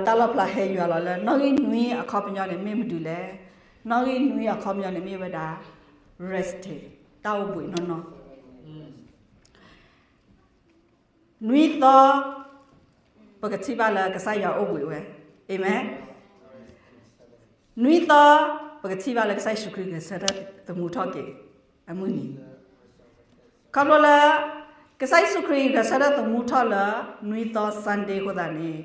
တၢ်လီၣ်ဖျါဟဲယွၤလီၤလၢ နီၣ်ဂံၢ်နွံအခီပညီန့ၣ် မ့ၢ်မနုၤလဲၣ်. နီၣ်ဂံၢ်နွံအခီပညီန့ၣ် မ့ၢ်ဝဲဒၣ် rest day, တၢ်အိၣ်ဘှံးနီၢ်နီၢ်. နွံသီ ပကထံၣ်ဘၣ်လၢကစၢ်ယွၤအိၣ်ဘှံးဝဲ. အၤမ့ၣ်. နွံသီ ပကထံၣ်ဘၣ်လၢကစၢ်ယ့ၣ်ၡူးခရံာ်ဂဲၤဆၢထၢၣ်သမူထီၣ်က့ၤအမုၢ်နံၤ. ခီဖျိလၢ ကစၢ်ယ့ၣ်ၡူးခရံာ်ဂဲၤဆၢထၢၣ်သမူထီၣ်လၢ နွံသီ Sunday အဃိသတးန့ၣ်,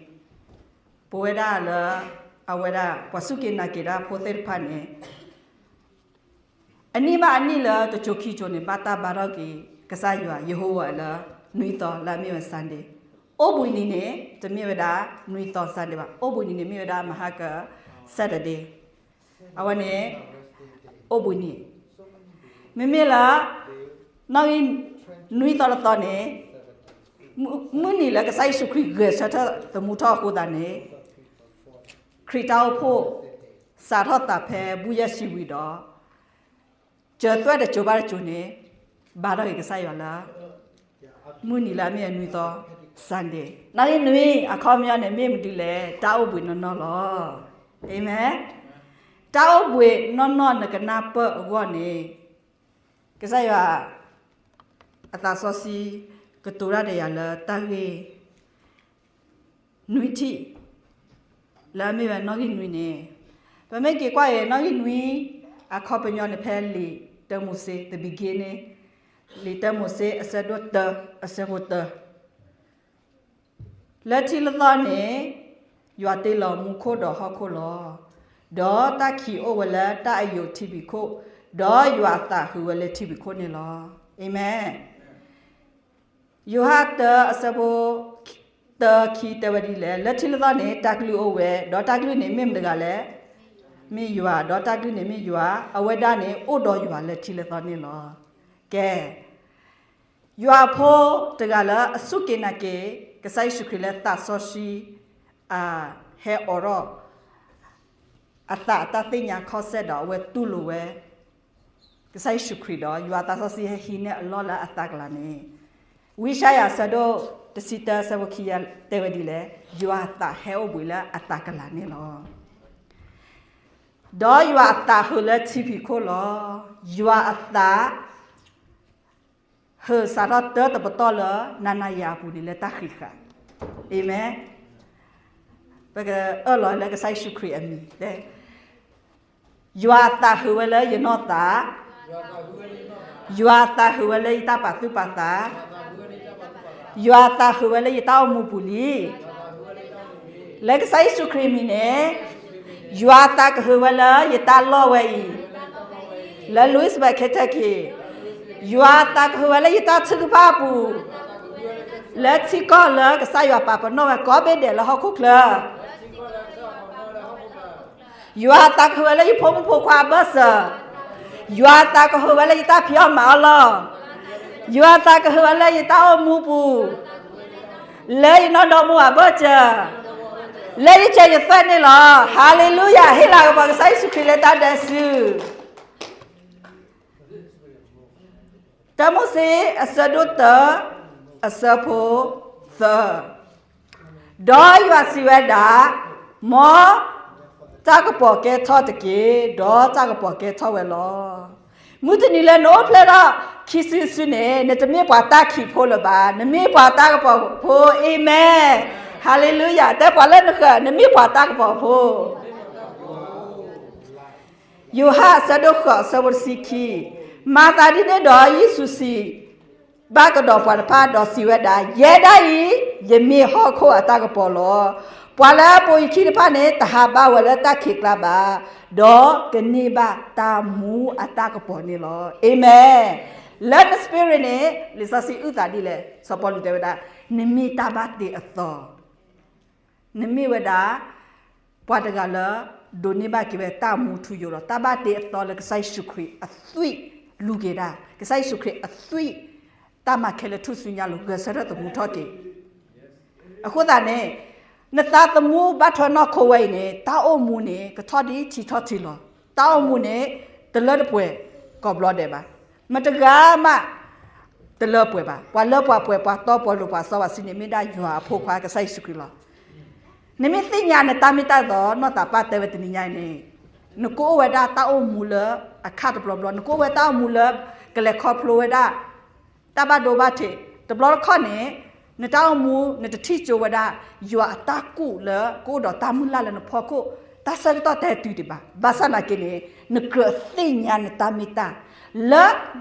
ပဝဲဒၣ်လၢ အဝဲဒၣ်ပှၤစူၢ်က့ၤနာ်က့ၤတၢ်ဖိသ့ၣ်တဖၣ်န့ၣ် အနံၣ်ဘၣ်အနံၣ်လၢတစိၤခံစိၤန့ၣ် ဘၣ်တၢ်ဘါထီၣ်က့ၤ ကစၢ်ယွၤ ယဟိဝၤလၢ နွံသီလၢအမ့ၢ်ဝဲ Sunday. အိၣ်ဘှံးနံၤန့ၣ် တမ့ၢ်ဝဲဒၣ် နွံသီ Sunday ဘၣ်. အိၣ်ဘှံးနံၤန့ၣ်မ့ၢ်ဝဲဒၣ် မဟါက Saturday. အဝဲန့ၣ် အိၣ်ဘှံးနံၤ. မ့မ့ၢ်လၢ နီၣ်ဂံၢ်နွံသီတသီန့ၣ် မုၢ်နံၤလၢကစၢ်ယ့ၣ်ၡူးခရံာ်ဂဲၤဆၢထၢၣ်သမူထီၣ်အဃိသတးန့ၣ်, ခရံာ်တၢ်အိၣ်ဖှိၣ် စးထီၣ်သးဖဲဘူၣ်ယဲၢ်ဆံဝံၤဒီး စၢၤသွဲၣ်တစိၤဘၣ်တစိၤန့ၣ် ဘါထီၣ်က့ၤကစၢ်ယွၤလၢ မုၢ်နံၤလၢအမ့ၢ်အနွံသီ Sunday. နီၣ်ဂံၢ်နွံအခီပညီန့ၣ် မ့ၢ်မနုၤလဲၣ်, တၢ်အိၣ်ဘှံးနီၢ်နီၢ်လီၤ. အၤမ့ၣ်. တၢ်အိၣ်ဘှံးနီၢ်နီၢ်နကနၢ်ပၢၢ်အဂီၢ်န့ၣ် ကစၢ်ယွၤ အသးစီဆှံ ကတိၤတၢ်ဒီးယၤလၢတၢ်ဂ့ၢ် နွံထံၣ် လၢအမ့ၢ်ဝဲနီၣ်ဂံၢ်နွံန့ၣ်, ပမ့ၢ်က့ၤကွၢ်အံၤ နီၣ်ဂံၢ်နွံ အခီပညီန့ၣ် ဖဲလံာ်တၢမိၤၡ့ the beginning, လံာ်တၢမိၤၡ့ အဆၢဒိၣ်တၢ အဆၢဖိတၢ လၢထံးလၢသီန့ၣ် ယွၤတ့လီၤမူခိၣ်ဒီးဟီၣ်ခိၣ်လီၤ. ဒီးတၢ်ခံးအိၣ်ဝဲလၢတၢ်အယိာ်ထံဖံးခိၣ်, ဒီးယွၤအသးဟုးဝဲလၢထံဖံးခိၣ်န့ၣ်လီၤ. အၤမ့ၣ်. ယိၤဟၣ်တၢ အဆၢဖိတၢ ခံ တဲဝဲဒ်လဲၣ်, လၢထံးလၢသီန့ၣ် တၢ်ကလုၢ်အိၣ်ဝဲ, ဒီးတၢ်ကလုၢ်န့ၣ်မ့ၢ်မတဂၤလဲၣ်, မ့ၢ်ယွၤ, ဒီးတၢ်ကလုၢ်န့ၣ်မ့ၢ်ယွၤ, အဝဲဒၣ်န့ၣ်အိၣ်ဒီးယွၤလၢထံးလၢသီန့ၣ်လီၤ. ကဲ ယွၤအဖိတဂၤလၢအစူၢ်က့ၤနာ်က့ၤ ကစၢ်ယ့ၣ်ၡူးခရံာ်လၢသးစီဆှံ အဟဲအိးထီၣ် အသးအတၢ်သ့ၣ်ညါခီၣ်စဲၣ်ဒီးအဝဲတူၢ်လိာ်ဝဲ ကစၢ်ယ့ၣ်ၡူးခရံာ်ဒီး ယွၤသးစီဆှံဟဲဟံးန့ၢ်အလီၢ်လၢအသးကလၤန့ၣ်, ဝံယၡါယၤအဆၢဒိၣ်တဆံတၢ အဆၢဖိခံ တဲဝဲဒ်လဲၣ်, ယွၤအသးဟဲအိၣ်ဘှံးလၢအသးကလၤန့ၣ်လီၤ. ဒီးယွၤအသးဟုးလၢထံဖံးခိၣ်လီၤ. ယွၤအသး ဟုးစးထီၣ်တၢတပတီၢ်လၢနၤနၤယၤယၤအပူၤန့ၣ် လၢတၢ်ဃံးဃာ်. အၤမ့ၣ်. ပကအၢၣ်လီၤလၢကစၢ်ယ့ၣ်ၡူးခရံာ်အမံၤ, ယွၤအသးဟုးဝဲလၢယနီၢ်သး, ယွၤအသးဟုးဝဲလၢယတၢ်ပာ်သူၣ်ပာ်သး, ယွၤအသးဟုးဝဲလၢယတၢ်အိၣ်မူပူၤလံ. လၢကစၢ်ယ့ၣ်ၡူးခရံာ်အမံၤန့ၣ်, ယွၤအသးကဟုးဝဲလၢယတၢ်လီၢ်ဝဲအံၤ, လၢ Louisburg, Kentucky, ယွၤအသးကဟုးဝဲလၢယတၢ်ထုကဖၣ်အပူၤ, လၢထံကီၢ်လၢကစၢ်ယွၤပာ်ပနီၣ်ဝဲကိးဘ့ၣ်ဒဲးလၢဟီၣ်ခိၣ်ချၢ ယွၤအသးကဟုးဝဲလၢယဖိမုၣ်ဖိခွါအဘၢၣ်စၢၤ, ယွၤအသးကဟုးဝဲလၢယတၢ်ဖံးအီၣ်မၤအီၣ်လီၢ်, ယွၤအသးကဟုးဝဲလၢယတၢ်အိၣ်မူပူၤ, လၢယနီၢ်ဒီမါဝၤအဘၢၣ်စၢၤ, လၢယစၢၤယသွဲၣ်န့ၣ်လီၤ. ဟါလ့လူယၤ, ဟ့ၣ်လၤကပီၤကစၢ်ယ့ၣ်ၡူးခရံာ်လၢတၢ်ဒဲးဆူ တၢမိၤၡ့ အဆၢဒိၣ်တၢ အဆၢဖိသၢ, ဒီးယွၤစံးဝဲဒၣ်, မ်တၢ်ကပီၤကဲထီၣ်တက့ၢ်, ဒီးတၢ်ကပီၤကဲထီၣ်ဝဲလီၤ. မုၢ်တနံၤလၢနအိၣ်ဖျဲၣ်ထီၣ်ခံစုတစုန့ၣ်, နတမ့ၢ်ပှၤတၢ်ခံးဖိလၢၤဘၣ်, နမ့ၢ်ပှၤတၢ်ကပီၤဖိ, အၤမ့ၣ်, ဟါလ့လူယၤ, တဲပှၤလၢနဃၢၤ, နမ့ၢ်ပှၤတၢ်ကပီၤဖိ ယိၤဟၣ်အဆၢဒိၣ်ဃိး အဆၢဖိတဆံခံ, မၤသးဒ်န့ၣ်ဒီး ယ့ၣ်ၡူးစံးဘၣ်ကဒီးပှၤတဖၣ်ဒီးစံးဝဲဒၣ်, ယဲဒၣ်အံၤ, ယမ့ၢ်ဟီၣ်ခိၣ်အတၢ်ကပီၤလီၤ. ပှၤလၢအပိာ်ယခံတဖၣ်န့ၣ် တဟးဘၣ်ဝဲလၢတၢ်ခံးကျါဘၣ်, ဒီးကန့ၢ်ဘၣ်တၢ်မူအတၢ်ကပီၤန့ၣ်လီၤ. အၤမ့ၣ်. လၢန spirit န့ၣ် လံာ်စီဆှံအုၣ်သးဒ်လဲၣ်, စီၤပီလူးတဲဝဲဒၣ်, နမ့ၢ်တၢ်ဘၣ်တ့အသီ နမ့ၢ်ဝဲဒၣ် ပှၤတဂၤလၢ ဒိးန့ၢ်ဘၣ်က့ၤဝဲတၢ်မူထူယိာ်ဒီး တၢ်ဘၣ်တ့အသီလၢကစၢ်ယ့ၣ်ၡူးခရံာ်အသွံၣ်လူၤက့ၤဒၣ်, ကစၢ်ယ့ၣ်ၡူးခရံာ်အသွံၣ် တၢ်မၤခဲလၢာ်ထူၣ်စုညါလိၤ ဂဲၤဆၢထၢၣ်သမူထီၣ်က့ၤ အဃိသတးန့ၣ်, နသးသမူဘၣ်ထွဲနီၢ်ခိဝဲအံၤန့ၣ် တၢ်အိၣ်မူန့ၣ် ကထီၣ်ဒ်ထံထီၣ်ထံလီၤ. တၢ်အိၣ်မူန့ၣ် တလၢတပှဲၤကိးဘျီဒဲးဘၣ်. မတဂၤမး တလၢပှဲၤဘၣ်. ပှၤလၢပှဲၤပှဲၤ ပှၤတီပှၤလိၤ ပှၤစီပှၤဆှံန့ၣ် မ့ၢ်ဒၣ်ယွၤအဖိခွါကစၢ်ယ့ၣ်ၡူးခရံာ်လီၤ. နမ့ၢ်သ့ၣ်ညါနတၢ်မ့ၢ်တၢ်တီ နီၢ်သးပၢ်တဲဝဲတနံၤညါအံၤန့ၣ်, နကအိၣ်ဝဲဒၣ်တၢ်အိၣ်မူလၢအခါတဘျီဘျီ, နကအိၣ်ဝဲတၢ်အိၣ်မူလၢကလဲၤခီဖျိဝဲဒၣ် တၢ်ဘၣ်ဒိဘၣ်ထံး, တဘျီတခီၣ်န့ၣ် နတၢ်အိၣ်မူ နတထံၣ်ကၠိဝဲဒၣ် ယွၤအတၢ်ကူၣ်လၢကအိၣ်ဒီးတၢ်မုၢ်လၢ်လၢနဖီခိၣ်, တၢ်ဆၢကတီၢ်တဲတုၤဒံးဘၣ်. ဘၣ်ဆၣ်သနာ်က့န့ၣ် နကြၢးသ့ၣ်ညါနတၢ်မ့ၢ်တၢ် လၢ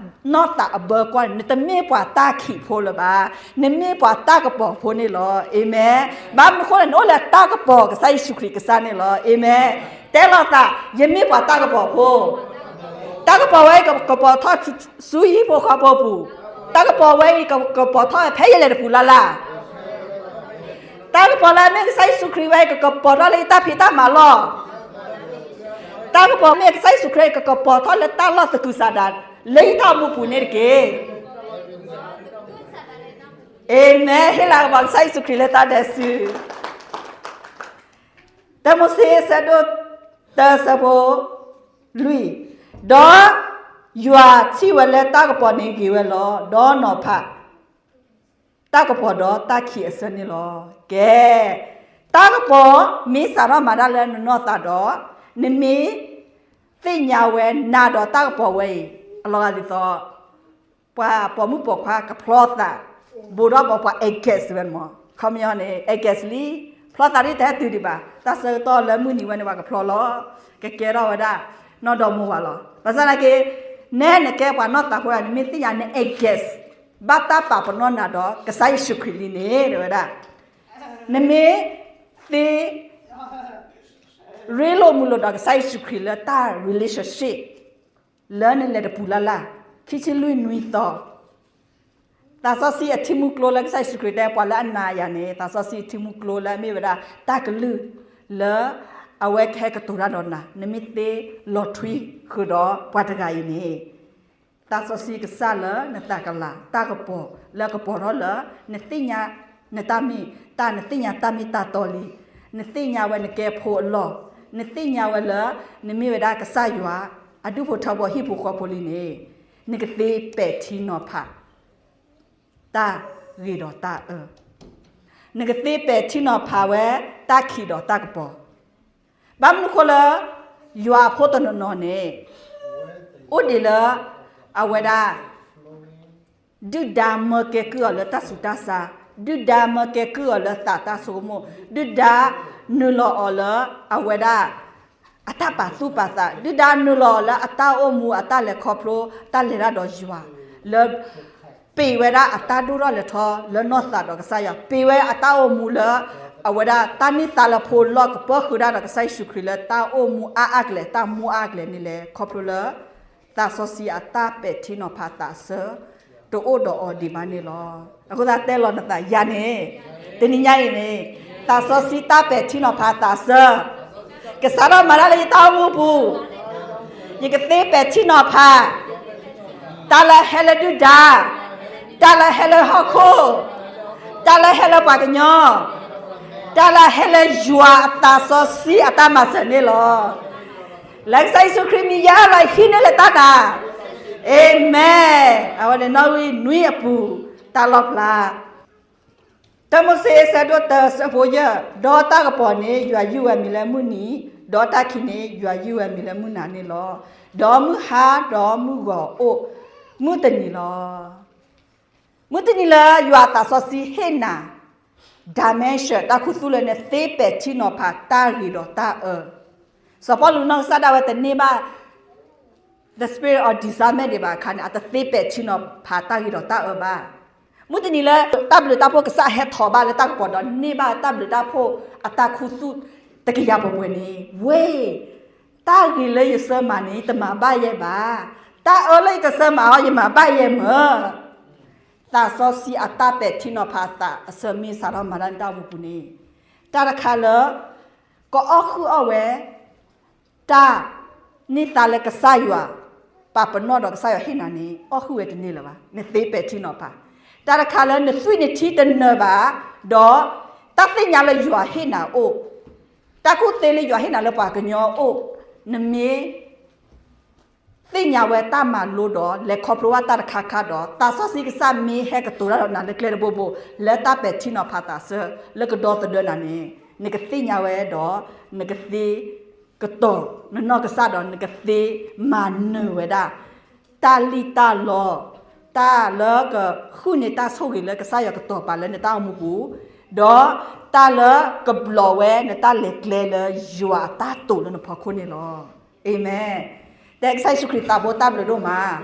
နီၢ်သးအဘၢကွၢ်န့ၣ် နတမ့ၢ်ပှၤတၢ်ခံးဖိလၢၤဘၣ်, နမ့ၢ်ပှၤတၢ်ကပီၤဖိန့ၣ်လီၤ. အၤမ့ၣ်. ဘၣ်မနုၤအဃိလဲၣ်, နအိၣ်လၢတၢ်ကပီၤကစၢ်ယ့ၣ်ၡူးခရံာ်ကစၢ်န့ၣ်လီၤ. အၤမ့ၣ်. တဲလီၤသး, ယမ့ၢ်ပှၤတၢ်ကပီၤဖိ, တၢ်ကပီၤဝဲအံၤကပီၤထီၣ်ဆူဟံၣ်ဖိဃီဖိပူၤ, တၢ်ကပီၤဝဲအံၤကပီၤထီၣ်ဖဲယလဲၤတပူၤလၢ်လၢ် တၢ်ကပီၤလၢအမ့ၢ်ကစၢ်ယ့ၣ်ၡူးခရံာ်ဝဲအံၤ ကကပီၤထီၣ်လၢယတၢ်ဖံးတၢ်မၤလီၢ်. တၢ်ကပီၤမ့ၢ်ကစၢ်ယ့ၣ်ၡူးခရံာ် ကကပီၤထီၣ်လၢတၢ်လီၢ်သကုၤဆးဒး လၢယတၢ်အိၣ်မူပူၤန့ၣ်တက့ၢ်. အၤမ့ၣ်. ဟ့ၣ်လၤကပီၤကစၢ်ယ့ၣ်ၡူးခရံာ်လၢတၢ်ဒဲးစု. တၢမိၤၡ့ အဆၢဒိၣ်တၢ အဆၢဖိလွံၢ်, ဒီးယွၤထံၣ်ဝဲလၢတၢ်ကပီၤန့ၣ်ဂ့ၤဝဲလီၤ, ဒီးနီၤဖး တၢ်ကပီၤဒီးတၢ်ခံးအဆၢန့ၣ်လီၤ. ကဲ, တၢ်ကပီၤမ့ၢ်စးထီၣ်မၤတၢ်လၢနနီၢ်သးဒီး နမ့ၢ်သ့ၣ်ညါဝဲနၤဒီးတၢ်ကပီၤဝဲအံၤ အလီၤဂာ်ဒ်သိး ပှၤပိာ်မုၣ်ပိာ်ခွါကဖျီသး ဘူးဒီးပှၤ ပှၤ anxious ဝဲမး, ခီပညီန့ၣ် anxious လံ, ဖျီသးဒ်တဟဲတုၤဒံးဘၣ်, တၢ်ဆၢကတီၢ်လၢမုၢ်နံၤဝဲန့ၣ် ပှၤကဖျီလီၤ, ကကဲထီၣ်ဝဲဒၣ် နီၢ်ဒီမါဝၤလီၤ. ဘၣ်ဆၣ်သနာ်က့ နဲနကဲပှၤနီၢ်သးဖိဒၣ် နမ့ၢ်သ့ၣ်ညါန anxious ဘၣ်တၢ်ပာ်ပနီၣ်နၤဒီးကစၢ်ယ့ၣ်ၡူးခရံာ်လံန့ၣ် တဲဝဲဒၣ်, နမ့ၢ်သ့ ရ့လိာ်မုာ်လိာ်ဒီးကစၢ်ယ့ၣ်ၡူးခရံာ်လၢတၢ် relationship လၢနလဲၤတပူၤလၢ်လၢ်, ခံဆံလွံၢ်နွံသီ, သးစီဆှံအထံမုၢ်ကျိလၢကစၢ်ယ့ၣ်ၡူးခရံာ်တဲပှၤလၢအနာ်ယၤန့ၣ် သးစီဆှံအထံမုၢ်ကျိလၢအမ့ၢ်ဝဲဒၣ်တၢ်ကလုၢ်လၢအဝဲကဟဲကတိၤတၢ်ဒီးနၤ, နမ့ၢ်သ့လီၤထွံဃုာ်ဒီးပှၤတဂၤအံၤန့ၣ် သးစီဆှံကစၢ်လၢနသးကလၤ တၢ်ကပီၤလၢအကပီၤထီၣ်လၢ နသ့ၣ်ညါနတၢ်မ့ၢ်တၢ်, နသ့ၣ်ညါတၢ်မ့ၢ်တၢ်တီလံ, နသ့ၣ်ညါဝဲနကဲဖိအလီၢ်, နသ့ၣ်ညါဝဲလၢ နမ့ၢ်ဝဲဒၣ်ကစၢ်ယွၤ အဒူၣ်ဖိထၢဖိဟံၣ်ဖိဃီဖိလံန့ၣ်, နကသ့ပဲာ်ထံနီၤဖး တၢ်ဂ့ၤဒီးတၢ်အၢ, နကသ့ပဲာ်ထံနီၤဖးဝဲတၢ်ခံးဒီးတၢ်ကပီၤ. ဘၣ်မနုၤအဃိလၢ ယွၤအဖိတနီၤနီၤန့ၣ် အိၣ်ဒံးလၢ အဝဲဒၣ် ဒုၣ်ဒါမၢကဲကုၢ်အီၤလၢတၢ်ဆူးတၢ်ဆါ, ဒုၣ်ဒါမၢကဲကုၢ်အီၤလၢသးတၢ်ဆိကမိၣ်, ဒုၣ်ဒါနုာ်လီၤအီၤလၢအဝဲဒၣ် အတၢ်ပာ်သူၣ်ပာ်သး, ဒုၣ်ဒါနုာ်လီၤအီၤလၢအတၢ်အိၣ်မူအတၢ်လဲၤခီဖျိ တၢ်လဲၤတၢ်ဒီးယွၤ, လၢ ပ့ၤဝဲဒၣ်အတၢ်ဒိၣ်ထီၣ်လဲၤထီၣ်လၢနီၢ်သးဒီးကစၢ်ယွၤ, ပ့ၤဝဲအတၢ်အိၣ်မူလၢ အဝဲဒၣ်တၢ်န့ၢ်သါလၢဖိလီၢ်ကပၢဃုာ်ဒၣ်ဒီးကစၢ်ယ့ၣ်ၡူးခရံာ်လၢတၢ်အိၣ်မူအါအါကလဲာ်, တၢ်မူအါအါကလဲာ်န့ၣ်လဲၣ်, ခီဖျိလၢ သးစီဆှံအတၢ်ပဲာ်ထံနီၤဖးသးစၢ် တအိၣ်ဒီးအီၤဒံးဘၣ်န့ၣ်လီၤ. အဃိသတးတဲလီၤနသးယၤန့ၣ်, တနံၤညါအံၤန့ၣ်, သးစီဆှံတၢ်ပဲာ်ထံနီၤဖးသးစၢ် ကစးထီၣ်မၤတၢ်လၢယတၢ်အိၣ်မူပူၤ, ယကသ့ပဲာ်ထံနီၤဖး တၢ်လၢဟဲလၢဒုၣ်ဒါ, တၢ်လၢဟဲလၢဟီၣ်ခိၣ်, တၢ်လၢဟဲလၢပှၤကညီ, တၢ်လၢဟဲလၢယွၤအသးစီဆှံအတၢ်မၤစၢၤန့ၣ်လီၤ. လၢကစၢ်ယ့ၣ်ၡူးခရံာ်မံၤယါလီၤဟံးန့ၢ်လၢတၢ်နၤ, အၤမ့ၣ်. အဝဲန့ၣ်နီၣ်ဂံၢ်နွံအပူၤ တၢ်လီၣ်ဖျါ တၢမိၤၡ့ အဆၢဒိၣ်တၢ အဆၢဖိယဲၢ်, ဒီးတၢ်ကပီၤန့ၣ် ယွၤယုၢ်ဝဲမံၤလၢမုၢ်နံၤ, ဒီးတၢ်ခံးန့ၣ် ယွၤယုၢ်ဝဲမံၤလၢမုၢ်နၤန့ၣ်လီၤ. ဒီးမုၢ်ဟါဒီးမုၢ်ဂီၤအိၣ်မုၢ်တနံၤလီၤ. မုၢ်တနံၤလၢယွၤအသးစီဆှံဟ့ၣ်နၤ dimension တၢ်ခူသူၣ်လၢနသ့ပဲာ်ထံနီၤဖးတၢ်ဂ့ၤဒီးတၢ်အၢ, စီၤပီလူးနီၢ်ကစၢ်ဒၣ်ဝဲတန့ၢ်ဘၣ် the spirit of discernment ဒံးဘၣ်အခါန့ၣ် အတသ့ပဲာ်ထံနီၤဖးတၢ်ဂ့ၤဒီးတၢ်အၢဘၣ်. မုၢ်တနံၤလၢတၢ်ဘျုးတၢ်ဖှိၣ်ကစၢ်ဟဲထီၣ်ဘၣ်လၢတၢ်ကပီၤဒီးန့ၢ်ဘၣ်တၢ်ဘျုးတၢ်ဖှိၣ်အတၢ်ခူသူၣ်တကယၤပှဲၤပှဲၤန့ၣ်, ဝ့ၢ်, တၢ်ဂ့ၤလၢယဆၢမၤန့ၣ် ယတမၤဘၣ်ယဲဘၣ်. တၢ်အၢလၢယတဆၢမၤအီၤ ယမၤဘၣ်ယဲမ့ၢ် သးစီဆှံအတၢ်ပဲာ်ထံနီၤဖးသးအဆၢမ့ၢ်စးထီၣ်မၤတၢ်န့ၣ်တၢ်အိၣ်မူပူၤန့ၣ်, တၢ်တခါလၢ ကအီၣ်ဃုာ်အီၣ်ဝဲ တၢ်န့ၢ်သါလၢကစၢ်ယွၤ ပာ်ပနီၣ်ဒီးကစၢ်ယွၤဟ့ၣ်နၤန့ၣ် အီၣ်ဃုာ်ဝဲတန့ၢ်လၢၤဘၣ်. နသ့ပဲာ်ထံနီၤဖး တၢ်တခါလၢနသွံၣ်နထံတနၢၤဘၣ်, ဒီးတၢ်သ့ၣ်ညါလၢယွၤဟ့ၣ်နၤအိၣ်, တၢ်ကူၣ်သ့လၢယွၤဟ့ၣ်နၤလၢပှၤကညီအိၣ်, နမ့ၢ် သ့ၣ်ညါဝဲတၢ်မၤလိဒီး လဲၤခီဖျိဘၣ်တၢ်တခါခါဒီး သးစီဆှံကစၢ်မ့ၢ်ဟဲကတိၤတၢ်ဒီးနၤလၢကျဲတဘိဘိ လၢတၢ်ပဲာ်ထံနီၤဖးသးစၢ် လၢကဒီသဒၢနၤန့ၣ် နကသ့ၣ်ညါဝဲဒီး နကသ့ကတီၤနနီၢ်ကစၢ်ဒီး နကသ့မၤနၢၤဝဲဒၣ် တၢ်လံၣ်တၢ်လီ, တၢ်လၢကဃုန့ၢ်တၢ်ဆိၣ်ဂ့ၤလၢကစၢ်ယွၤကတီၤပာ်လၢနတၢ်အိၣ်မူပူၤ, ဒီးတၢ်လၢကဘျီးဝဲနတၢ်လဲၤကျဲလၢယွၤအတၢ်တိာ်လၢနဖီခိၣ်န့ၣ်လီၤ. အၤမ့ၣ်. တဲကစၢ်ယ့ၣ်ၡူးခရံာ်သးဘိတၢ်ဘျုးဒိၣ်မး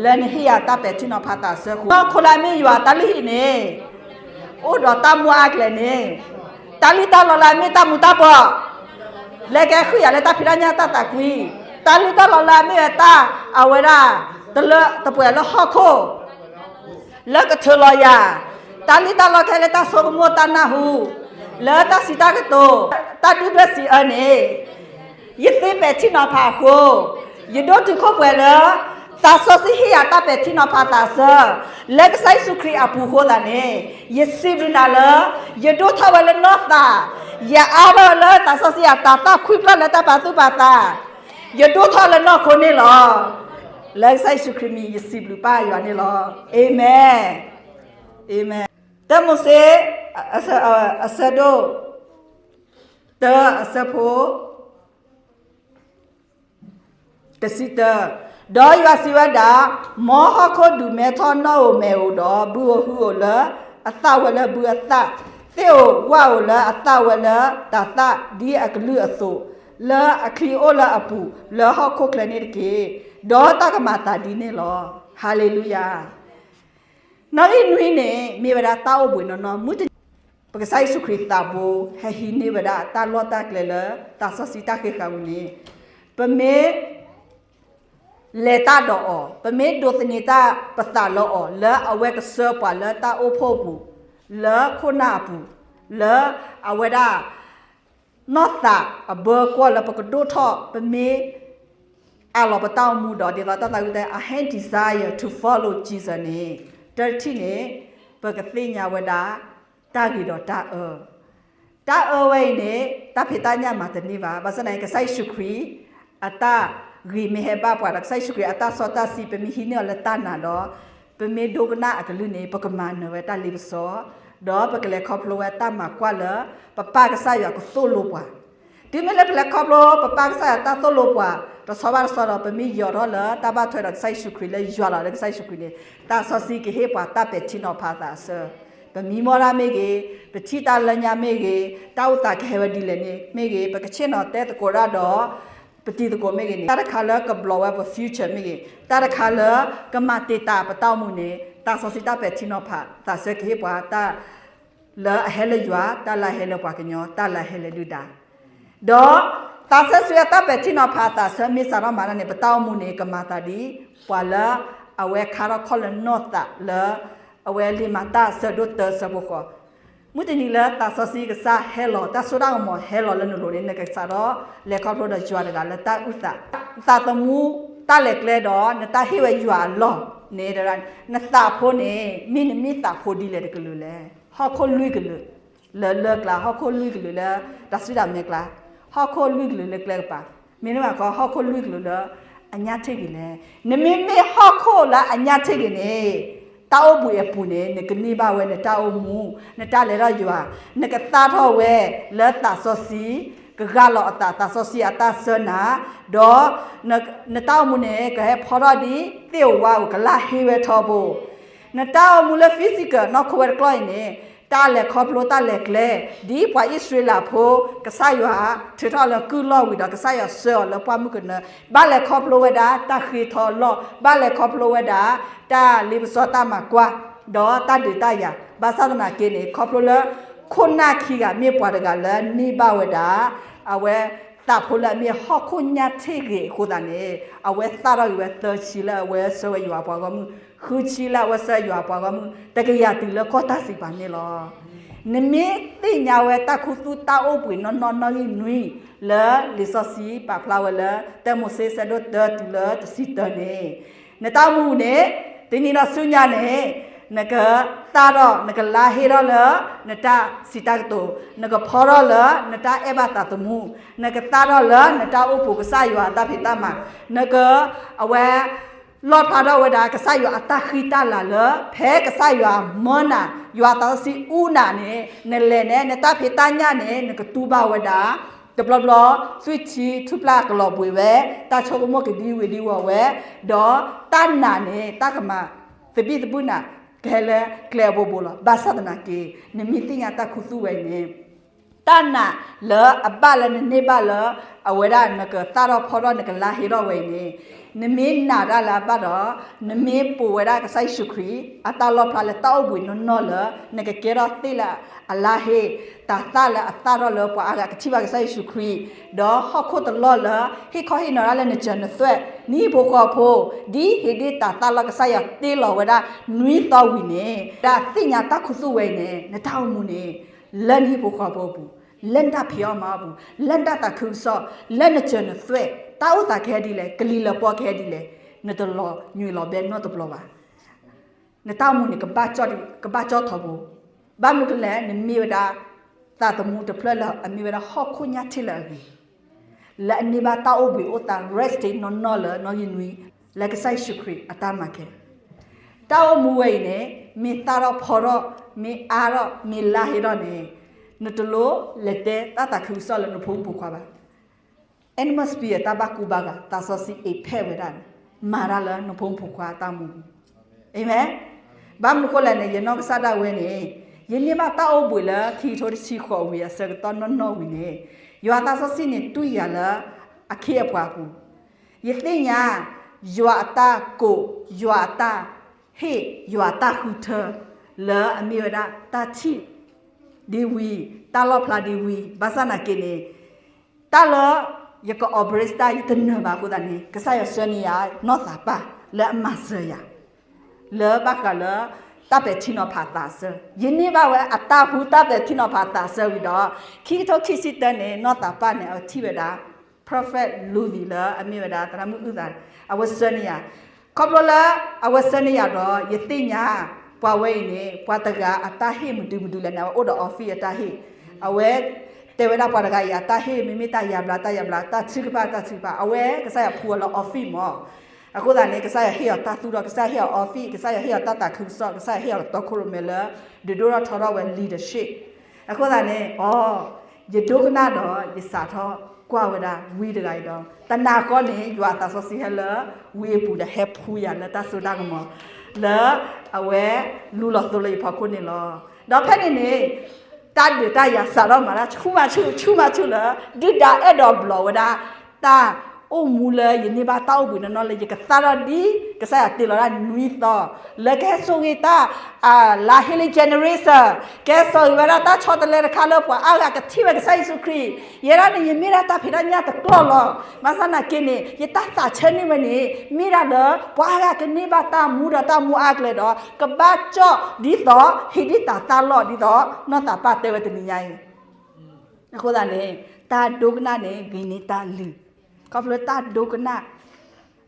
လၢနဟ့ၣ်ယၤတၢ်ပဲာ်ထံနီၤဖးသးစၢဃိ, နီၢ်ခိလၢအမ့ၢ်ယွၤတၢ်လုၢ်ဟံၣ်န့ၣ် အိၣ်ဒီးတၢ်မူအါကျဲၤန့ၣ်, တၢ်လံၣ်တၢ်လီလၢအမ့ၢ်တၢ်မူၤတၢ်ဘှီး လၢကဟ့ၣ်ယၤလၢတၢ်ဖံးတၢ်ညၣ်တၢ်သးကွံ, တၢ်လံၣ်တၢ်လီလၢအမ့ၢ်ဝဲတၢ်အဝဲဒၣ် တလၢတပှဲၤလၢဟီၣ်ခိၣ် လၢကထၢလီၤယၤ, တၢ်လံၣ်တၢ်လီကဟဲလၢတၢ်ဆိကမိၣ်တၢ်နၢ်ဟူ, လၢတၢ်စံးတၢ်ကတိၤ, တၢ်ဒုၣ်ဒွဲၣ်စံးအၢန့ၣ်, ယသ့ပဲာ်ထံနီၤဖးအဃိ, ယဒိၣ်တုာ်ခိၣ်ပှဲၤလၢ သးစီဆှံဟ့ၣ်ယၤတၢ်ပဲာ်ထံနီၤဖးသးစၢ, လၢကစၢ်ယ့ၣ်ၡူးခရံာ်အပူၤအဃိသတးန့ၣ်, ယစံးဘျုးနၤလၢ ယဒိၣ်ထီၣ်ဝဲလၢနီၢ်သး, ယအါထီၣ်လၢသးစီဆှံအတၤသၣ်ခွံဖျၢၣ်လၢတၢ်ပာ်သူၣ်ပာ်သး, ယဒိၣ်ထီၣ်လၢနီၢ်ခိန့ၣ်လီၤ. လၢကစၢ်ယ့ၣ်ၡူးခရံာ်မံၤ ယစံးဘျုးပၢ်ယွၤန့ၣ်လီၤ. အၤမ့ၣ်. အၤမ့ၣ်. တၢမိၤၡ့ အဆၢဒိၣ် တၢ အဆၢဖိ တဆံတၢ, ဒီးယွၤစံးဝဲဒၣ်, မ်ဟီၣ်ခိၣ်ဒုးမဲထီၣ်နီၣ်ဧိၤမဲာ်ဧိၤဒီး ဘုဧိၤဟုဧိၤလၢအသၣ်ဝဲလၢဘုအသၣ်, သ့ၣ်ဧိၤဝၣ်ဧိၤလၢအသၣ်ဝဲလၢတၤသၣ် ဒ်အကလုၢ်အသိး, လၢအချံအိၣ်လၢအပူၤ လၢဟီၣ်ခိၣ်ချၢန့ၣ်တက့ၢ်. ဒီးတၢ်ကမၤသးဒ်န့ၣ်လီၤ. ဟၤလ့လူယၤ. နီၣ်ဂံၢ်နွံန့ၣ် မ့ၢ်ဝဲဒၣ်တၢ်အိၣ်ဘှံးနီၢ်နီၢ် မုၢ်တနံၤ ပကစၢ်ယ့ၣ်ၡူးခရံာ်သးဘိ ဟဲဟံးန့ၢ်ဝဲဒၣ်တၢ်လီၢ်တၢ်ကျဲလၢ သးစီဆှံတၢ်ဃ့ဃာ်ဝံၤန့ၣ်, ပမ့ၢ်လဲၤတၢ်ဒီးအီၤ, ပမ့ၢ်ဒိးသန့ၤတၢ်ပသးလၢအီၤ လၢအဝဲကဆှၢပှၤလၢတၢ်အိၣ်ဖှိၣ်အပူၤ, လၢခိၣ်နၢ်အပူၤ, လၢအဝဲဒၣ် နီၢ်သးအဘၢကွီၢ်လၢပကဒိၣ်ထီၣ် ပမ့ၢ်အးလီၤပတၢ်အိၣ်မူဒီး ဒ်သိးတၢ်သးဝံၣ်တဲ I have desire to follow Jesus န့ၣ်, တၢ်တထံၣ်န့ၣ် ပကသ့ၣ်ညါဝဲဒၣ် တၢ်ဂ့ၤဒီးတၢ်အၢ, တၢ်အၢဝဲအံၤန့ၣ် တၢ်ဖံးတၢ်ညၣ်မၤတန့ၢ်ဘၣ်. ဘၣ်ဆၣ်သနာ်က့ ကစၢ်ယ့ၣ်ၡူးခရံာ် အတၢ်ဂ့ၤမ့ၢ်ဟဲဘၣ်ပှၤဒီး ကစၢ်ယ့ၣ်ၡူးခရံာ်အတၢ်စီတၢ်ဆှံ ပမ့ၢ်ဟံးန့ၢ်အီၤလၢတၢ်နာ်ဒီး ပမ့ၢ်ဒိကနၣ်အကလုၢ်န့ၣ် ပကမၤနၢၤဝဲတၢ်လ့ပစီ, ဒီးပကလဲၤခီဖျိဝဲတၢ်မၤကွၢ်လၢ ပပၢ်ကစၢ်ယွၤကသိၣ်လိပှၤ. တုၤမ့ၢ်လၢပလဲၤခီဖျိ ပပၢ်ကစၢ်ယွၤတၢ်သိၣ်လိပှၤ တဆီဘၣ်တဆီဒီး ပမ့ၢ်ယီၤထီၣ်လၢတၢ်ဘၣ်ထွဲဒီးကစၢ်ယ့ၣ်ၡူးခရံာ်လၢယွၤလီၤလၢကစၢ်ယ့ၣ်ၡူးခရံာ်န့ၣ် သးစီဆှံကဟ့ၣ်ပှၤတၢ်ပဲာ်ထံနီၤဖးသးစၢၤ, ပမံမီၢ်တၢ်မ့ၢ်ဂ့ၤ, ပထံၣ်တၢ်လၢညါမ့ၢ်ဂ့ၤ, တၢ်အိၣ်သးကဟဲဝဲဒ်လဲၣ်န့ၣ်မ့ၢ်ဂ့ၤ, ပကဆ့ၣ်နီၤတဲသကိးတၢ်ဒီး ပတံၤသကိးမ့ၢ်ဂ့ၤန့ၣ် တၢ်တခါလၢကဘျီးဝဲပ future မ့ၢ်ဂ့ၤ, တၢ်တခါလၢကမၤတံာ်တာ်ပတၢ်အိၣ်မူန့ၣ် သးစီဆှံတၢ်ပဲာ်ထံနီၤဖးသးစၢၤကဟ့ၣ်ပှၤတၢ် လၢအဟဲလၢယွၤ, တၢ်လၢအဟဲလၢပှၤကညီ, တၢ်လၢအဟဲလၢဒုၣ်ဒါ, ဒီးသးစီဆှံအတၢ်ပဲာ်ထံနီၤဖးသးစၢၤမ့ၢ်စးထီၣ်မၤတၢ်န့ၣ် ပတၢ်အိၣ်မူန့ၣ် ကမၤသးဒ် ပှၤလၢအဝဲခါထီၣ်ခီၣ်လၢနီၢ်သးလၢ အဝဲလံာ်မၤတၢ်အဆၢဒိၣ်တၢအဆၢဖိဃိး, မုၢ်တနံၤလၢသးစီဆှံကစၢ်ဟဲလီၤ တၢ်စိတၢ်ကမီၤဟဲလီၤလၢနလိၤန့ၣ် နကစးထီၣ်လဲၤခီဖျိဒီးယွၤတဂၤလၢတၢ်အုၣ်သး, သးသမူတၢ်လဲၤကျဲဒီး နတၢ်ဟ့ၣ်ဝဲယွၤအလီၢ်န့ၣ် နသးဖိန့ၣ် မ့ၢ်နမ့ၢ်သးဖိဒ်လဲၣ်တကလုာ်လဲၣ်, ဟီၣ်ခိၣ်လွံၢ်ကလုာ် လၢလၢကျါ ဟီၣ်ခိၣ်လွံၢ်ကလုာ်လၢတၢ်စူၢ်တၢ်မဲာ်ကျါ, ဟီၣ်ခိၣ်လွံၢ်ကလုာ်လၢကျဲကပၤ, မ့တမ့ၢ်ဘၣ်ခီ ဟီၣ်ခိၣ်လွံၢ်ကလုာ်လၢအညၣ်ထ့ၣ်ဂ့ၤလဲၣ်. နမ့မ့ၢ်ဟီၣ်ခိၣ်လၢအညၣ်ထ့ၣ်ဂ့ၤန့ၣ် တၢ်အိၣ်ဘှံးအပူၤန့ၣ် နကန့ၢ်ဘၣ်ဝဲနတၢ်အိၣ်မူ, နတၢ်လဲၤထီၣ်ယွၤ, နကသၣ်ထီၣ်ဝဲလၢသးစီဆှံ ကဂၢ်လီၤအသး သးစီဆှံအတၢ်ဆှၢနၤ, ဒီး နတၢ်အိၣ်မူန့ၣ် ကဟဲဖီထီၣ်ဒ်သ့ၣ်ဧိၤဝါဧိၤ ကလၢ်ဟ့ဝဲထီဘိ နတၢ်အိၣ်မူလၢ physical နီၢ်ခိဝဲတကျီၢ်အံၤန့ၣ် တၢ်လဲၤခီဖျိတၢ်လဲၤကျဲ ဒ်ပှၤအံၣ်စရ့လးဖိ ကစၢ်ယွၤထုးထီၣ်လၢကုၢ်လီၢ်ဝံၤဒီး ကစၢ်ယွၤဆှၢအီၤလၢပှၢ်မုၢ်ကနၢ, ဘၣ်လဲၤခီဖျိဝဲဒၣ်တၢ်ဃ့ထီလီၢ်, ဘၣ်လဲၤခီဖျိဝဲဒၣ် တၢ်လ့ပစီတၢ်မၤကွၢ်, ဒီးတၢ်ဒုးတၢ်ယၤ, ဘၣ်ဆၣ်သနာ်က့န့ၣ် ခီဖျိလၢ ခိၣ်နၢ်ခံဂၤမ့ၢ်ပှၤတဂၤလၢန့ၢ်ဘၣ်ဝဲဒၣ် အဝဲသးဖိလၢအမ့ၢ်ဟီၣ်ခိၣ်ညၣ်ထ့ၣ်ဂ့ၤအဃိသတးန့ၣ် အဝဲသၣ်ထီၣ်က့ၤဝဲသၢဆံလၢအဝဲဆှၢဝဲယွၤအပှၤဂီၢ်မုၢ်, ဃုဆံလၢအဝဲဆှၢယွၤအပှၤဂီၢ်မုၢ်, တကယၤတုၤလၢကီၢ်တၢ်စံးပာ်န့ၣ်လီၤ. နမ့ၢ်သ့ၣ်ညါဝဲတၢ်ခူသူၣ်တၢ်အိၣ်ဘှံးနီၢ်နီၢ်နီၣ်ဂံၢ်နွံ လၢလံာ်စီဆှံပာ်ဖျါဝဲလၢ တၢမိၤၡ့ဆၢဒိၣ်တၢတုၤလၢတဆံတၢန့ၣ်, နတၢ်အိၣ်မူန့ၣ် တနံၤဒီးဆူညါန့ၣ် နကသၣ်ထီၣ် နကလါဟ့ထီၣ်လၢ နတၢ်စံးတၢ်ကတိၤ, နကဖီထီၣ်လၢ နတၢ်အဲၣ်ဘၣ်သးသမူ, နကသၣ်ထီၣ်လၢ နတၢ်အိၣ်ပူၤကစၢ်ယွၤအတၢ်ဖံးတၢ်မၤ, နက အဝဲ လီၣ်ဖျါထီၣ်ဝဲဒၣ် ကစၢ်ယွၤအတၢ်ဃံတၢ်လၤလၢ ဖဲကစၢ်ယွၤမၢနၤ, ယွၤသးစီဆှံအူနၤန့ၣ် နလဲၤနဲ နတၢ်ဖံးတၢ်ညၣ်န့ၣ် နကတူၢ်ဘၣ်ဝဲဒၣ် တဘျီဘျီ သွံၣ်ထံထူၣ်ပျၢ်ကလီၤဘှံးဝဲ, တၢ်ဆိကမိၣ်ကဒံဝ့ၤဒံဝီၤဝဲ, ဒီးတၢ်နာ်န့ၣ် တၢ်ကမၤသဘံၣ်သဘုၣ်နၤ ကဟဲလၢကျဲအဘိဘိလီၤ. ဘၣ်ဆၣ်သနာ်က့ နမ့ၢ်သ့ၣ်ညါတၢ်ခူသူၣ်ဝဲအံၤန့ၣ် တၢ်နာ်လၢအဘၣ်လၢနန့ၢ်ဘၣ်လၢ အဝဲဒၣ်နကသၣ်ထီၣ်ဖီထီၣ် နကလါဟ့ထီၣ်ဝဲအံၤန့ၣ်, နမ့ၢ်နာ်တၢ်လၢအဘၣ်ဒီး နမ့ၢ်ပိာ်ဝဲဒၣ်ကစၢ်ယ့ၣ်ၡူးခရံာ် အတၢ်လီၣ်ဖျါလၢတၢ်အိၣ်ဘှံးနီၢ်နီၢ်လၢ နကကဲထီၣ်သ့ၣ်လၢအလါဟ့, တၤသၣ်လၢအသၣ်ထီၣ်လၢပှၤအါဂၤကထံၣ်ဘၣ်ကစၢ်ယ့ၣ်ၡူးခရံာ်, ဒီးဟီၣ်ခိၣ်တလီၢ်လၢ ဟ့ၣ်ခီဟ့ၣ်နီၤတၢ်လၢနစၢၤနသွဲၣ် နဟံၣ်ဖိဃီဖိ, ဒ်ဟ့ၣ်ဒ့ၣ်တၤသၣ်လီၤကစၢ်ယွၤတ့လီၤဝဲဒၣ်နွံသီဝံၤန့ၣ်, ဒၣ်သ့ၣ်ညါတၢ်ခူသူၣ်ဝဲအံၤန့ၣ် နတၢ်အိၣ်မူန့ၣ် လၢနဟံၣ်ဖိဃီဖိအပူၤ, လၢနတၢ်ဖံးအီၣ်မၤအီၣ်အပူၤ, လၢနတၢ်သးခုကစီၣ်, လၢနစၢၤနသွဲၣ်, တၢ်အိၣ်သးကဟဲဒ်လဲၣ်, ကလံၤလၢပှီၢ်ကဟဲဒ်လဲၣ်, နတလီၤညွံးလီၤဘဲနီတဘျီဘၣ်. နတၢ်အိၣ်မူန့ၣ် ကဘၣ်ကၠီထီဘိ, ဘၣ်မနုၤလဲၣ် နမ့ၢ်ဝဲဒၣ် သးသမူတဖျၢၣ်လၢအမ့ၢ်ဝဲဒၣ်ဟီၣ်ခိၣ်ညၣ်ထံၣ်လၢအဂ့ၤ, လၢအန့ၢ်ဘၣ်တၢ်အိၣ်ဘှံးအိၣ်သး resting နီၢ်နီၢ်လၢနီၣ်ဂံၢ်နွံ, လၢကစၢ်ယ့ၣ်ၡူးခရံာ်အတၢ်မၤကဲ တၢ်အိၣ်မူဝဲအံၤန့ၣ် မ့ၢ်သၣ်ထီၣ်ဖီထီၣ်, မ့ၢ်အါထီၣ်, မ့ၢ်လါဟ့ထီၣ်န့ၣ်, နတလိၣ်လဲၤတဲတၢ်သးခုကစီၣ်လၢနဖိမုၣ်ဖိခွါဘၣ်. atmosphere တၢ်ဘၣ်ကူဘၣ်ဂာ် သးစီဆှံအ့ဖဲးဝဲဒၣ်န့ၣ် မၤတၢ်လၢနဖိမုၣ်ဖိခွါအတၢ်အိၣ်မူပူၤ. အၤမ့ၣ်. ဘၣ်မနုၤဃိလဲၣ်န့ၣ် ယနီၢ်ကစၢ်ဒၣ်ဝဲန့ၣ် ယန့ၢ်ဘၣ်တၢ်အိၣ်ဘှံးလၢခံကထိတဆံဃိးဝံၤအဆၢကတီၢ်နီၢ်နီၢ်ဝံၤန့ၣ်, ယွၤသးစီဆှံန့ၣ် တွံၢ်ယၤလၢအခ့အပှၤအပူၤ, ယသ့ၣ်ညါ ယွၤအတၢ်ကိး, ယွၤအတၢ်ဟ့ၣ်, ယွၤအတၢ်ဃုထၢ လၢအမ့ၢ်ဝဲဒၣ်တၢ်ထံၣ်ဒ်ဝံၤ, တၢ်လီၣ်ဖျါဒ်ဝံၤ, ဘၣ်ဆၣ်သနာ်က့န့ၣ် တၢ်လၢယက embrace တၢ် ယတနၢၤဘၣ်အဃိသတးန့ၣ် ကစၢ်ယွၤဆှၢန့ၢ်ယၤနီၢ်သးပၢ်လၢအမၤစၢၤယၤ လၢဘၣ်ဃးလၢ တၢ်ပဲာ်ထံနီၤဖးသးစၢ, ယန့ၢ်ဘၣ်ဝဲအတၢ်ဟူတၢ်ပဲာ်ထံနီၤဖးသးစၢဝံၤဒီး ခံကထိခံဆံတၢန့ၣ် နီၢ်သးပၢ်န့ၣ် အဝဲထံၣ်ဝဲဒၣ် prophet Louis လၢအမ့ၢ်ဝဲဒၣ်သရၣ်မုၣ်အုၣ်သး, အဝဲဆှၢန့ၢ်ယၤ, ခီဖျိလၢအဝဲဆှၢန့ၢ်ယၤဒီး ယသ့ၣ်ညါ ပှၤဝဲအံၤန့ၣ် ပှၤတဂၤအတၢ်ဟ့ၣ်မနုၤမနုၤလဲၣ်န့ၣ် အဝဲအိၣ်ဒီး office အတၢ်ဟ့ၣ်, အဝဲတဲဝဲဒၣ်ပှၤတဂၤအံၤအတၢ်ဟ့ၣ် မ့မ့ၢ်တၢ်ယါဘျါ တၢ်ယါဘျါ တၢ်ထုကဖၣ် တၢ်ထုကဖၣ် အဝဲကစၢ်ယွၤဖှူအီၤလၢ office မၢ်. အဃိသတးန့ၣ် ကစၢ်ယွၤဟ့ၣ်အီၤတၢ်သူၣ်ထီၣ်, ကစၢ်ယွၤဟ့ၣ်အီၤ office, ကစၢ်ယွၤဟ့ၣ်အီၤတၢ်သးခုကစီၣ်, ကစၢ်ယွၤဟ့ၣ်အီၤတီခိၣ်ရိၣ်မဲလၢ ဒုးဒိၣ်ထီၣ်ထီထီၣ်ဝဲ leadership. အဃိသတးန့ၣ် အီ, ယဒိကနၣ်ဒီးယစးထီၣ်ကွၢ်ဝဲဒၣ်ဝံတဂၤအံၤဒီး တနၤဃီန့ၣ် ယွၤအသးစီဆှံဟဲလၢဝံအပူၤဒီး ဟဲဖှူယၤလၢတၢ်စိတၢ်ကမီၤ လၢအဝဲလူလီၤသိလၢယဖီခိၣ်န့ၣ်လီၤ. ဒီးဖဲန့ၣ်န့ၣ် တၢ်ဒုးတၢ်ယၤစးထီၣ်မၤတၢ်ဆူၣ်မးဆူၣ် ဆူၣ်မးဆူၣ်လၢ ဒုၣ်ဒါအဲၣ်ဒိးဘျီးဝဲဒၣ် တၢ်အိၣ်မူလၢယန့ၢ်ဘၣ်တၢ်အိၣ်ဘှံးနီၢ်နီၢ်လၢ ယကသၣ်ထီၣ်ဒ်ကစၢ်ယွၤတ့လီၤဒၣ်နွံသီ, လၢကဟဲစိာ်ဂ့ၤတၢ် လါဟ့လံ generation, ကဲစိာ်ဂ့ၤဝဲဒၣ်တၢ်ဆီတလဲတခါလၢပှၤအါဂၤကထံၣ်ဝဲကစၢ်ယ့ၣ်ၡူးခရံာ်, ယဲဒၣ်န့ၣ် ယမ့ၢ်ဒၣ်တၢ်ဖံးတၢ်ညၣ်တကျီၢ်လီၤ. ဘၣ်ဆၣ်သနာ်က့န့ၣ် ယတၢ်သးဆၢန့ၢ်ဝဲန့ၣ် မ့ၢ်ဒၣ်လၢ ပှၤအါဂၤကန့ၢ်ဘၣ်တၢ်မူဒီးတၢ်မူအါကျဲဒီး ကဘၣ်ကၠီၣ်ဒ်သိး ဟ့ၣ်ဒံးတၤသၣ်လီၢ်ဒ်သိး နီၢ်သးပၢ်တဲဝဲတနံၤညါအံၤ. အဃိသတးန့ၣ် တၢ်ဒိကနၣ်န့ၣ် ဂ့ၤန့ၢ်တၢ်လုၢ်, ခီဖျိတၢ်ဒိကနၣ်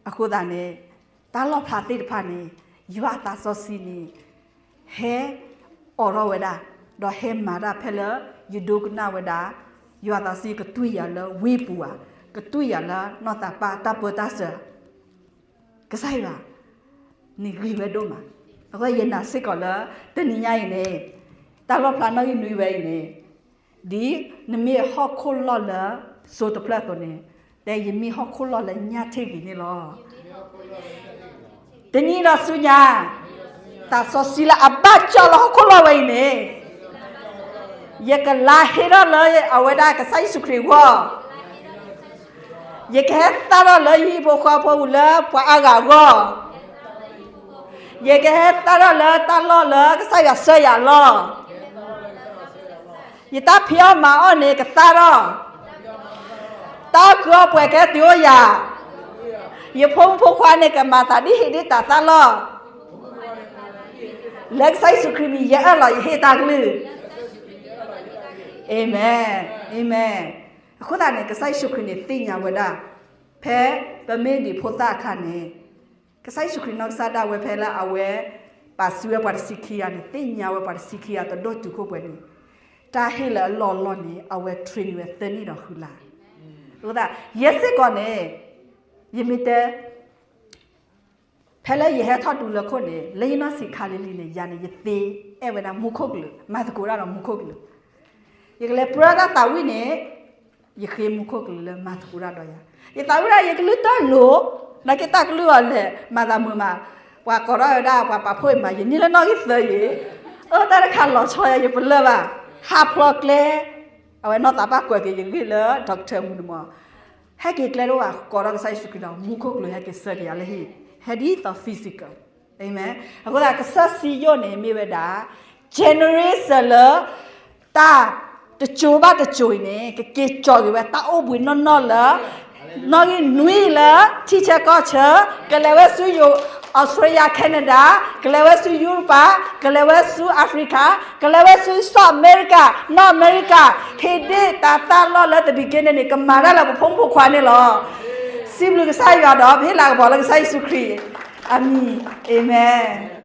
အဃိသတးန့ၣ် တၢ်လီၣ်ဖျါသ့ၣ်တဖၣ်န့ၣ် ယွၤအသးစီဆှံန့ၣ် ဟဲအိးထီၣ်ဝဲဒၣ်, ဒီးဟဲမၤတၢ်ဖဲလၢ ယဒိကနၣ်ဝဲဒၣ်, ယွၤအသးစီဆှံကတွံၢ်ယၤလၢဝံပူၤဧါ, ကတွံၢ်ယၤလၢနီၢ်သးပၢ်တၢ်ပၢတၢ်ဆှၢဧါ, ကစၢ်ယွၤန့ၣ်ဂ့ၤဝဲဒိၣ်မး. အဃိယနာ်စ့ၢ်ကီးလၢ တနံၤညါအံၤန့ၣ် တၢ်လီၣ်ဖျါနီၣ်ဂံၢ်နွံဝဲအံၤန့ၣ် ဒ်နမ့ၢ်ဟီၣ်ခိၣ်လီၢ်လၢစိတဖျၢၣ်အသိးန့ၣ်, တဲယမ့ၢ်ဟီၣ်ခိၣ်လီၢ်လၢညၣ်ထ့ၣ်ဂ့ၤန့ၣ်လီၤ. တနံၤဒီးဆူညါ, သးစီဆှံလၢအဘၣ်ကၠီၣ်လၢဟီၣ်ခိၣ်လီၢ်ဝဲအံၤန့ၣ်, ယကလါဟ့ထီၣ်လၢအဝဲဒၣ်ကစၢ်ယ့ၣ်ၡူးခရံာ်အဂီၢ်, ယကဟဲသၣ်ထီၣ်လၢယဟံၣ်ဖိဃီဖိပူၤလၢပှၤအါဂၤအဂီၢ်, ယကဟဲသၣ်ထီၣ်လၢတၢ်လီၢ်လၢကစၢ်ယွၤဆှၢယၤလီၤ. ယတၢ်ဖံးအီၣ်မၤအီၣ်န့ၣ်ကသၣ်ထီၣ်, တၢ်အီၣ်ကုၢ်အီၣ်ပှဲၤကဟဲတုၤအိၣ်ယၤ, ယဖိမုၣ်ဖိခွါန့ၣ်ကမၤသးဒ်ဟ့ၣ်ဒံးတၤသၣ်လီၢ်, လၢကစၢ်ယ့ၣ်ၡူးခရံာ်မံၤယအၢၣ်လီၤယဟ့ၣ်တၢ်ကလုၢ်. အၤမ့ၣ်, အၤမ့ၣ်. အဃိသတးန့ၣ် ကစၢ်ယ့ၣ်ၡူးခရံာ်န့ၣ်သ့ၣ်ညါဝဲဒၣ်, ဖဲပမ့ၢ်ဒံးဖိသၣ်အခါန့ၣ် ကစၢ်ယ့ၣ်ၡူးခရံာ်နီၢ်ကစၢ်ဒၣ်ဝဲဖဲလၢအဝဲ ပာ်စုဝဲပှၤတဆံခံဂၤန့ၣ် သ့ၣ်ညါဝဲပှၤတဆံခံဂၤတဒိၣ်တုာ်ခိၣ်ပှဲၤန့ၣ်, တၢ်ဟ့ၣ်လၢအလီၢ်အလီၢ်န့ၣ် အဝဲ train ဝဲသၢနံၣ်ဒီးဃုလါ. အဃိသတး ယဲစ့ၢ်ကီးန့ၣ် ယမ့ၢ်တဲ ဖဲလၢယဟဲထီၣ်တုၤလၢခိၣ်န့ၣ် လၢယနီၢ်ဆံးခါလံၤလံၤန့ၣ် ယၤန့ၣ် ယသ့အဲၣ်ဝဲဒၣ်မူခိၣ်ကလူး, မၤသကိးတၢ်ဒီးမူခိၣ်ကလူး. ယကလဲၤပြၢတၢ်သးဝံၣ်န့ၣ် ယဃ့မူခိၣ်ကလူးလၢမၤသကိးတၢ်ဒီးယၤ. ယသးဝံၣ်ဒၣ်ယကလုၢ်တၢ်လိၤ, နာ်က့တၢ်ကလုၢ်အီၤလဲၣ် မၤသးမုာ်မး, ပှၤကိးထီၣ်ဝဲဒၣ် ပှၤပာ်ဖှိၣ်အံၤမး, ယနံၣ်လၢနီၣ်ဂံၢ်သၢယံၤ, အၢတၢ်တခါလီၤဆီယၤ ယပလၢၢ်ဘၣ်, ဟးဖျိးကျဲ, အဝဲနီၢ်သးပှၢ်ကွဲးက့ၤယဂ့ၢ်လၢ doctor မုၢ်နမီၤ ဟဲက့ၤကျဲတအိၣ်ဘၣ်, ကိးထီၣ်ကစၢ်ယ့ၣ်ၡူးခရံာ်ဒီး မူခိၣ်ကလူးဟဲက့ၤဆှၢက့ၤယၤလၢဟံၣ်, ဟဲဒ်သိး physical. Amen. အဃိသတး ကစၢ်စံယိၣ်န့ၣ်မ့ၢ်ဝဲဒၣ် generation လၢ တၢ်တစိၤဘၣ်တစိၤအံၤန့ၣ် ကက့ၤကၠီက့ၤဝဲတၢ်အိၣ်ဘှံးနီၢ်နီၢ်လၢ နီၣ်ဂံၢ်နွံလၢ ထံဆၢကီၢ်ဆၢ, ကလဲၤဝဲဆူ Australia, Canada, ကလဲၤဝဲဆူ Europe, ကလဲၤဝဲဆူ Africa, ကလဲၤဝဲဆူ South America, North America, ဟ့ၣ်ဒ့ၣ်တၢ်သၣ်လီၢ်လၢ the beginning န့ၣ် ကမၤတၢ်လၢပဖိမုၣ်ဖိခွါန့ၣ်လီၤ. စံးဘျုးကစၢ်ယွၤဒီး ပဟ့ၣ်လၤကပီၤလၢကစၢ်ယ့ၣ်ၡူးခရံာ်, အမံၤ, Amen.